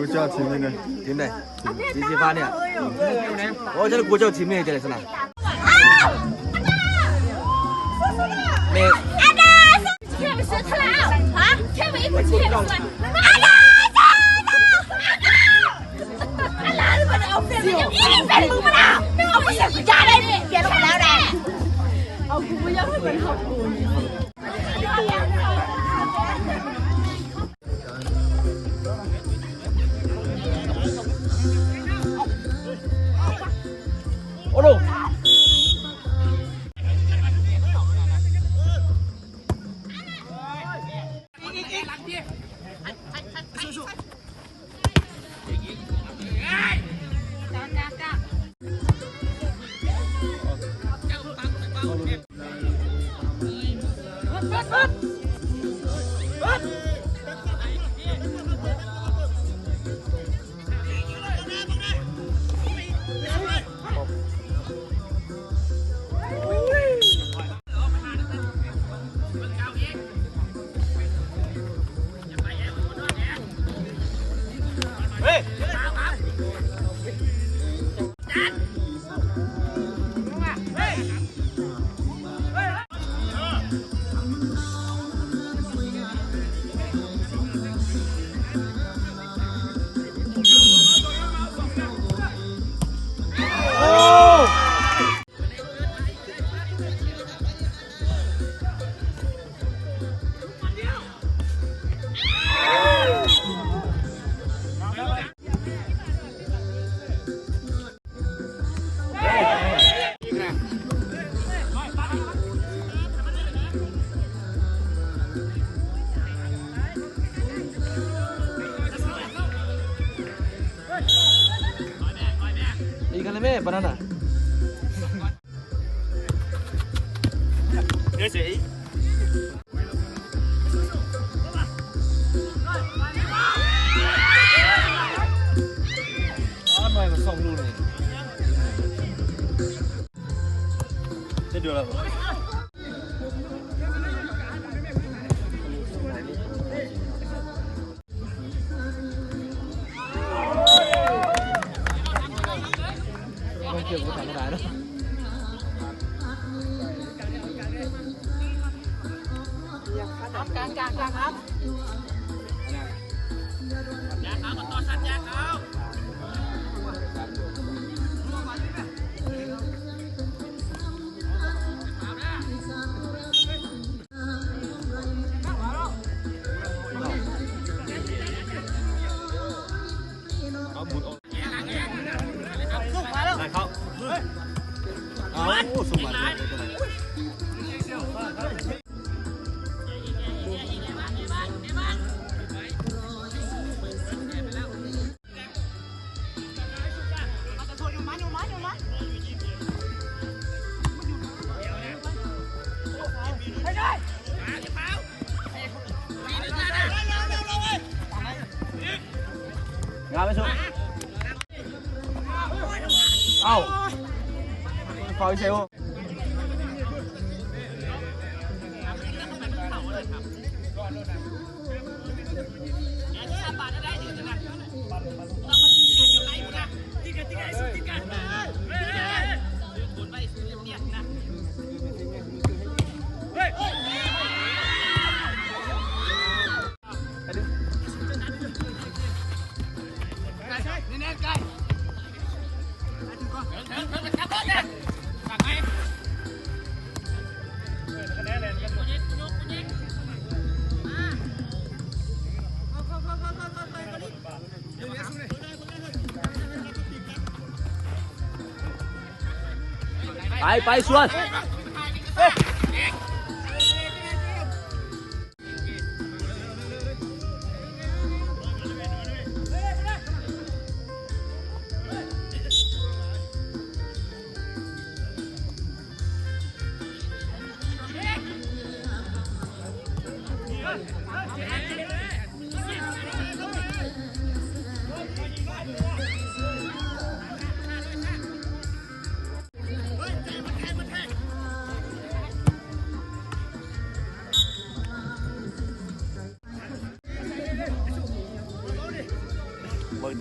ກູເຈົ້າທີມນີ້ນະ ທີມໃດ? ທີມສີຟ້ານີ້. ໂອ້ ເຈົ້າກູເຈົ້າທີມນີ້ຈັ່ງໃດຊັ້ນນະ? ແມ່ ອີກອັນລະແມ່ ບານານາ. ອ້າວ ໜ່ອຍມັນສອງລູກນີ້ ເຮັດຢູ່ແລ້ວ. ງາມໄປສຸດ. ເອົ້າ ເຝົ້າເຊວ. ໄປ ໄປ ສວນ.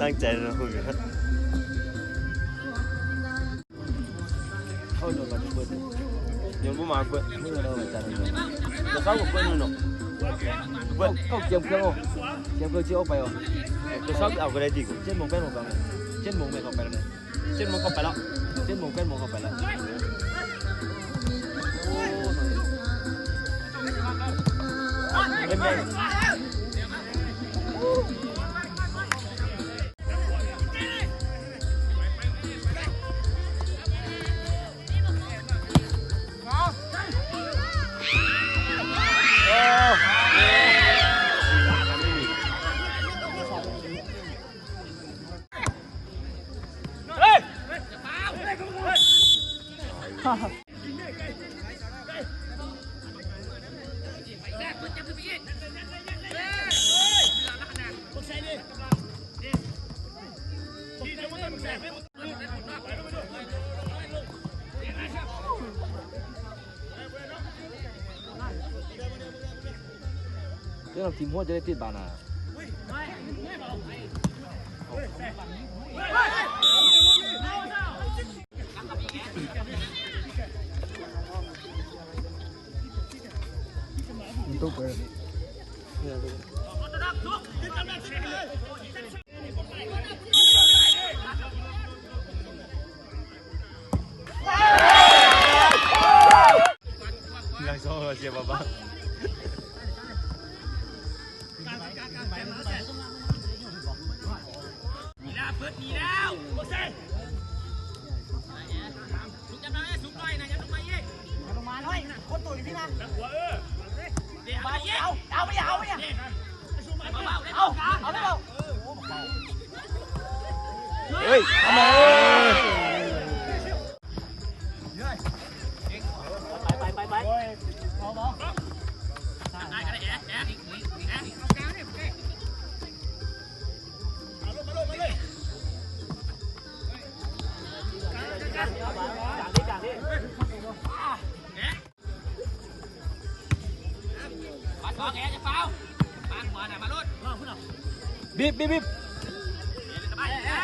ຕັ້ງໃຈເນາະ ເຂົາໂຍນມາເປີດ ໂຍນບໍ່ມາເປີດ ເອີ ເອົາໄວ້ຈັດ ເຂົາເຈົ້າກໍເປີດເນາະ ເປີດ ເຂົາກຽມເຄື່ອງອອກ ກຽມເຄື່ອງຊິອອກໄປອອກ ເຂົາເຈົ້າເອົາກໍໄດ້ຕິ ເຈັດໂມງ ແປດໂມງ ເຈັດໂມງແມ່ນເຂົ້າໄປແລ້ວນະ ເຈັດໂມງເຂົ້າໄປແລ້ວ ເຈັດໂມງ ແປດໂມງເຂົ້າໄປແລ້ວ ແມ່ນໆ. ເລື່ອງທີມໂຫດຈະໄດ້ຕິດບານາ ມັນຕົກໄປ. ຍັງຊອກເຊຍບໍ່ບາງ ໜີແລ້ວ ເປີດໜີແລ້ວ ສຸກ ຍັບລົງມາ ສຸກໜ້ອຍນະ ຍັບລົງມາອີກ ຍັບລົງມາໜ້ອຍ ຄົນໂຕຢູ່ພີ້ນະ ເອົາ ເອົາໄປເອົາໄປເອົາ ເອົາ ເອົາໄປເອົາ ເຮີ້ຍ ເອົາມາ ເອີ ໄປ ໄປ ໄປ ໄປ ບັດອອກແອ ຢ່າຟາວ ປາດຂວານະ ມາໂລດ ບິບ ບິບ ບິບ ສະບາຍ ເອີ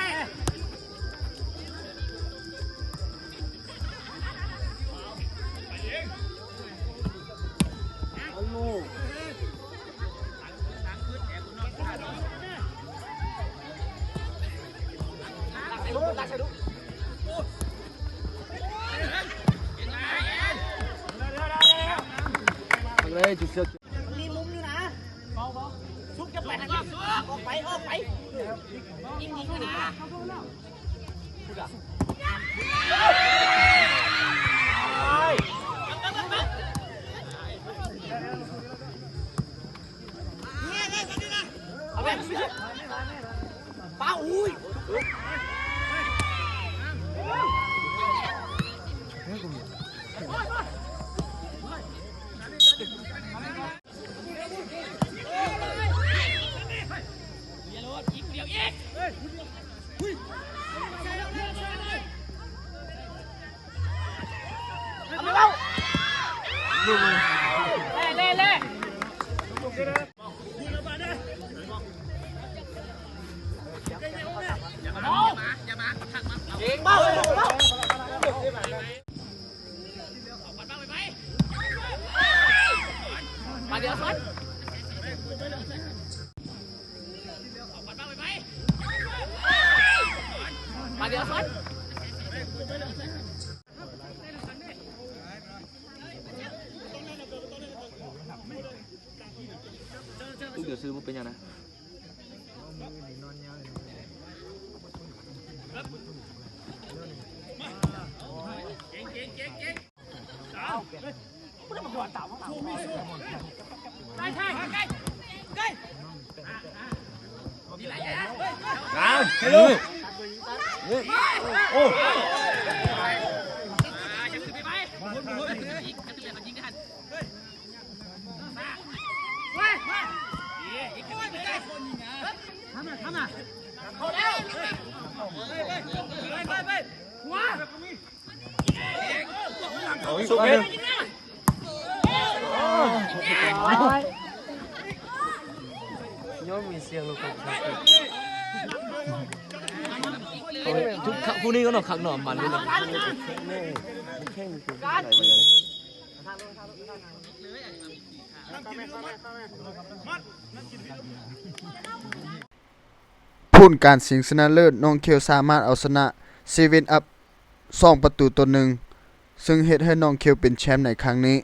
ເລີຍ ຈຸດເສືອກ ມີມຸມຢູ່ນະ ເບົາໆ ຊຸກ ຢ່າໄປຫັ້ນ ອອກໄປ ອອກໄປ ຍິງ ຍິງຢູ່ນະ ເອົາແບບ ປາ ອຸ້ຍ ມາດຽວຊອນ ມາດຽວຊອນ ດຽວຊື້ບໍ່ເປັນຫຍັງນະ. ຍ້ອນມີສຽງລົງໄປ. ທຸກ ຄູ່ນີ້ກໍເນາະ ຄັກເນາະ ມັນຢູ່ເນາະ. ຜົນການຊິງຊະນະເລີດ ໜອງເຂວສາມາດເອົາຊະນະເຊເວັນອັບ ສອງປະຕູຕໍ່ໜຶ່ງ ຊຶ່ງເຮັດໃຫ້ໜອງເຂວເປັນແຊ້ມໃນຄັ້ງນີ້.